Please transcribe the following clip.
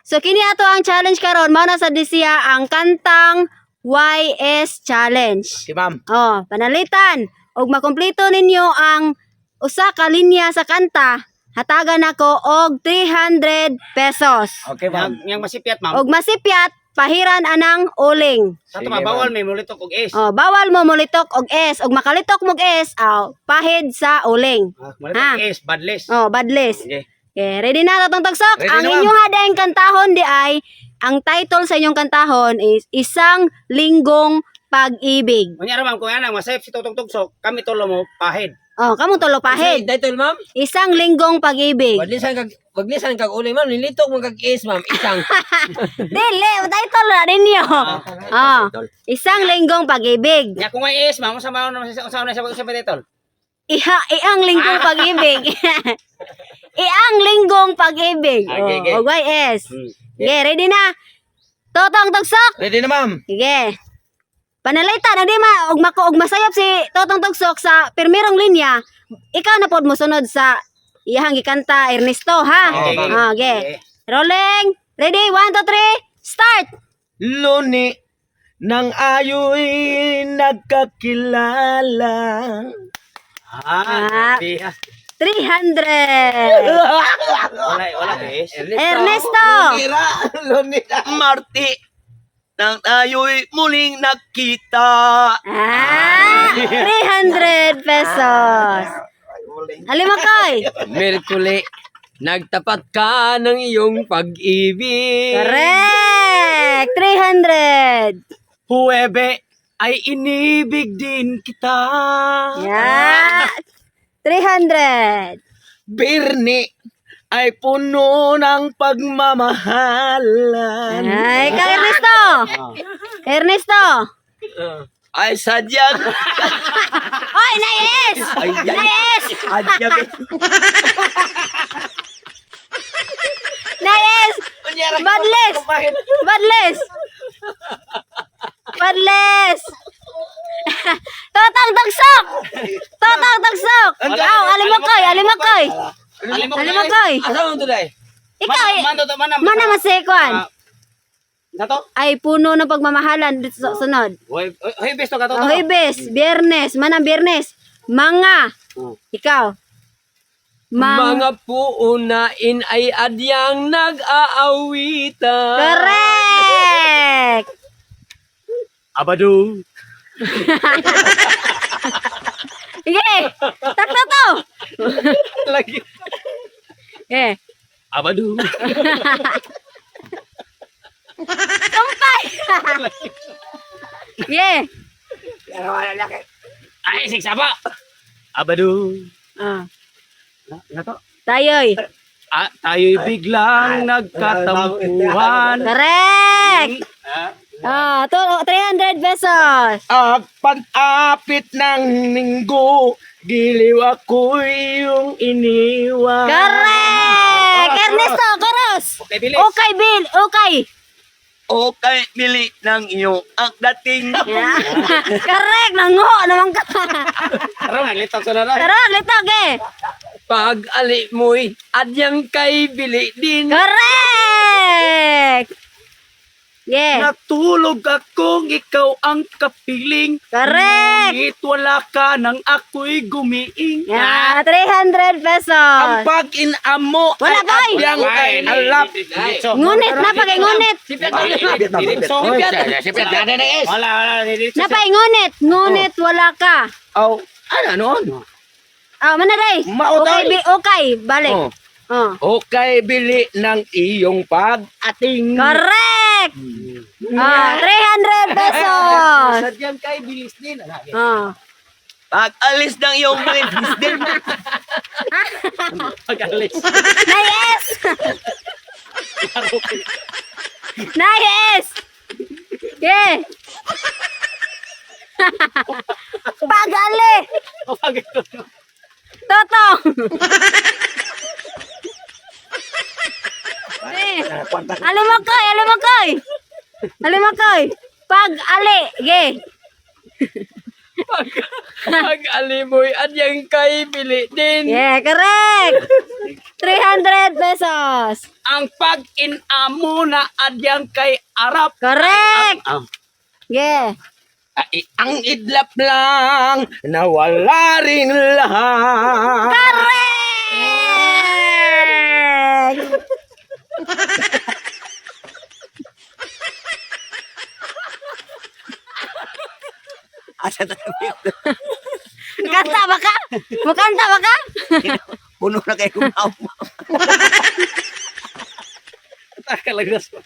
So kini ato ang challenge karon, mao na sa siya ang kantang YS challenge. Si ma'am. Oh, panalitan og makumpleto ninyo ang usa ka linya sa kanta, hatagan nako og 300 pesos. Okay, ma'am. Yang masipyat, ma'am. Og masipyat, pahiran anang uling. Sa Sige, to, bawal may mulitok og S. Oh, bawal mo molitok og S, og makalitok mog S, aw, pahid sa uling. Ah, mulitok Ha? og S, badless. Oh, badless. Okay. Okay, ready na Totong Tugsok? Ready Ang na, ma'am. inyong hadaing kantahon di ay, ang title sa inyong kantahon is Isang Linggong Pag-ibig. Unya ra, ma'am, kung anang masayop si Totong Tugsok, kami tulo mo pahid. Oh, kamong tulo pahid. Title, ma'am? Isang Linggong Pag-ibig. Waglisan kag uli, ma'am. Nilitok mo kag is, ma'am. Isang. Dili, title na ninyo. Oh, Isang Linggong Pag-ibig. Nya kung may S, ma'am, unsa man unsa man sa unsa pa title? Iha, iang Linggong Pag-ibig. Iang Linggong Pag-ibig. Okay, okay. Oh, og YS. Okay, ready na. Totong Tugsok. Ready na, ma'am. Sige. Panalitan, hindi ma, og mako og masayop si Totong Tugsok sa pirmirong linya, ikaw na pod mosunod sa iyahang gikanta Ernesto, ha? Okay, okay. Ah, okay. Rolling. Ready? 1, 2, 3, start! Luni nang ayo'y nagkakilala. Ah, Ah. grabe, ah. 300! Wala wala S. Ernesto! Luni. Marti nang tayo'y muling nakita. Ah, 300 pesos. Alimakoy! Merkule, nagtapat ka ng iyong pag-ibig. Correct! 300! Huwebe ay inibig din kita. Yeah! 300! Birni ay puno ng pagmamahalan. Ay, ikaw, Ernesto! Ernesto! Ay sadyang Oy, nais! ay ay Nais! adyag. Nais! Badless! Badless! Badless! Totang Tugsok! Totang Tugsok! Aw, alimakoy, alimakoy! Alimakoy! Asa mo tulay? Ikaw, eh, Man to man mana masikuan. Sa to? Ay, puno ng pagmamahalan dito sa sunod. Hoy, hoy besto ka to. Oh, Huwebes, Biyernes, manang Biyernes. Mga. Ikaw. Mang Mga puunain ay adyang nag-aawitan. Correct! Abado. Sige! Takto to! Lagi. Eh. Abado. Tumpay! Yeah. Ay, sigsaba. Abado. Ah. Na to? Tayoy. Ah, tayo'y biglang nagkatampuhan. Correct! Ah, to, 300 pesos. At panapit ng linggo, giliw ako'y iyong iniwan. Correct! Ernesto, Koros! Okay, bilis. Okay, Bill. Okay. Okay, bili ng iyong ang dating. Yeah. Correct! Nango naman ka. Tara, naglitok sa na. Tara, litog eh. Pag-ali mo'y adyang kay bili din. Correct! Yeah. Natulog akong ikaw ang kapiling. Correct! Ngunit wala ka nang ako'y gumiing. Yeah, 300 pesos. Ang pag-ina mo Wala, ay boy! adyang kay alap. Ngunit, napakay ngunit. Wala, wala. Diretso. Napay ngunit, ngunit wala ka. Aw, ano noon? Ah, manaday. Mao Okay, day. bi okay, balik. Oh. Oh. Okay, bili ng iyong pag-ating. Correct. Ah, 300 pesos. Sadyang kay bilis din. Oh. Pag-alis ng iyong bilis din. Pag-alis. Nice. Nice. Yeah. Pagali. Totong. Eh, Alimakoy, alimakoy. Alimakoy. Pag-ali. Ge. Pag-ali mo'y adyang kay bili din. Yeah, correct. 300 pesos. Ang pag-inamo na adyang kay Arap. Correct. Ang, Yeah. ay, ang idlap lang nawala rin lahat. Correct! Asa na Kanta ba ka? Mukanta ba ka? Puno na kayo kumaw. Takalagdas ko.